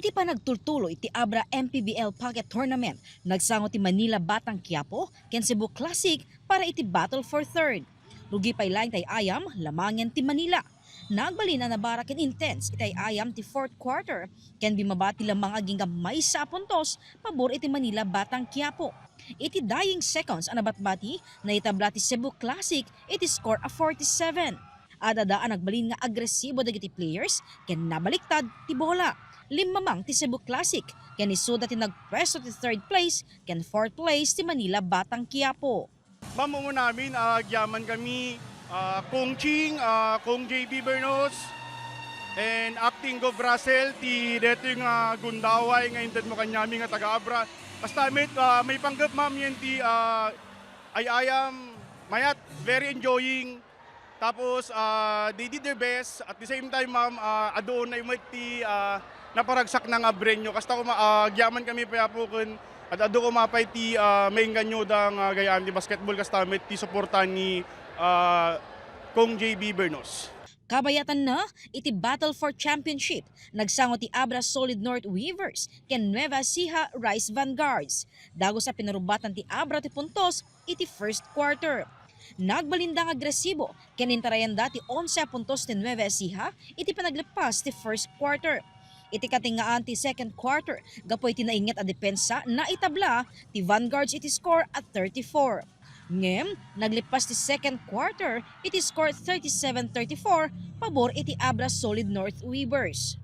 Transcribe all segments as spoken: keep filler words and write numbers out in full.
Iti panagtultuloy iti Abra M P B L Pocket Tournament, nagsango ti Manila Batang Quiapo ken Cebu Classic para iti battle for third. Rugi pay laeng ti ay-ayam, lamangen ti Manila. Nagbalin a nabara ken intense iti ay-ayam ti fourth quarter, ken bimmaba ti lamang agingga maysa a puntos pabor iti Manila Batang Quiapo. Iti dying seconds a nabatbati, naitabla ti Cebu Classic iti score a forty-seven. Ad-ada a nagbalin nga agresibo dagiti players ken nabaliktad ti bola. Limmamang ti Cebu Classic ken isuda ti nagpuesto ti third place ken fourth place ti Manila Batang Quiapo. Ma'am, umuna amin, ah, agyaman kami, ah, Kong Ching, ah, Kong J B Bernos, and Acting Gov Russell, ti detoy nga gundaway nga intedmo kaniami nga taga-Abra. Kasta met, ah, maipanggep, ma'am, yen ti, ah, ay-ayam, mayat, very enjoying. Tapos, ah, they did their best. At the same time, ma'am, ah, adu unay met ti, ah, naparagsak nga Abreño. Kasta koma, ah, agyaman kami pay, Apo, ken ad-adu koma pay ti, ah, maingganyo da nga gayaan ti basketball, kasta met ti suporta ni, ah, Kong J B Bernos. Kabayatanna, iti Battle for Championship, nagsango ti Abra Solid North Weavers ken Nueva Ecija Rice Vanguards. Dagus a pinarubatan ti Abra ti puntos iti first quarter. Nagbalinda nga agresibo ken intarayanda ti onse a puntos ti Nueva Ecija iti panagleppas ti first quarter. Iti katengngaan ti second quarter, gapu iti nainget a depensa, naitabla ti Vanguards iti score a thirty-four. Ngem, nagleppas ti second quarter iti score thirty-seven thirty-four pabor iti Abra Solid North Weavers.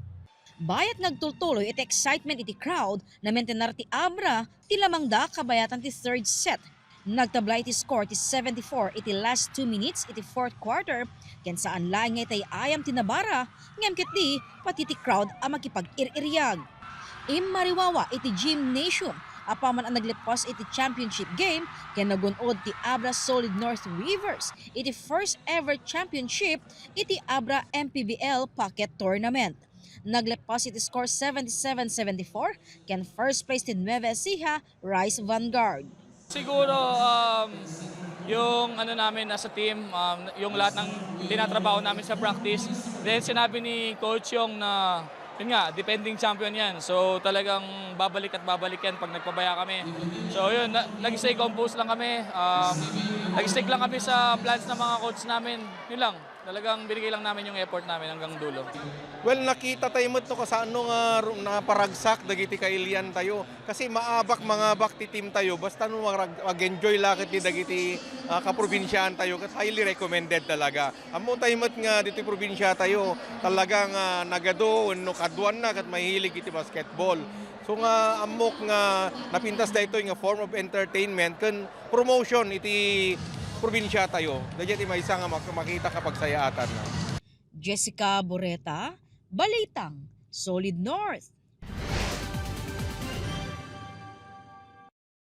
Bayat nga agtultuloy iti excitement iti crowd, namentenar ti Abra ti lamangda kabayatan ti third set. Nagtabla iti score ti seventy-four iti last two minutes iti fourth quarter, ken saan laeng nga itay-ayam ti nabara, ngem ketdi pati ti crowd a makipag-ir-iriag. Immariwawa iti gymnasium apaman a nagleppas iti championship game ken nagun-od ti Abra Solid North Weavers iti first ever championship iti Abra M P B L Pocket Tournament. Nagleppas iti score seventy-seven seventy-four ken first place ti Nueva Ecija Rice Vanguard. Siguro, um, yung ano namin as a team, um, yung lahat ng tinatrabaho namin sa practice. Then sinabi ni Coach Yong na, yun nga, defending champion yan. So talagang babalik at babalik yan pag nagpabaya kami. So yun, na, nag-stay composed lang kami. Um, nag-stick lang kami sa plans ng mga coach namin. Yun lang. Talagang binigay lang namin yung effort namin hanggang dulo. Well, nakita tayo met no kasano nga ru-, naparagsak dagiti kailian tayo. Kasi maabak, mangabak ti team tayo. Basta no marag-, mag-enjoy la ket ti dagiti, ah, kaprobinsyahan tayo, ket highly recommended talaga. Ammo tayo met nga ditoy probinsya tayo, talaga nga nagadu wenno kaduanna ket mahilig iti basketball. So nga ammok nga napintas daytoy nga form of entertainment ken promotion iti probinsya tayo. Daydiay ti maysa nga mak-, makita kapagsayaatan. Jessica Boreta, Balitang Solid North.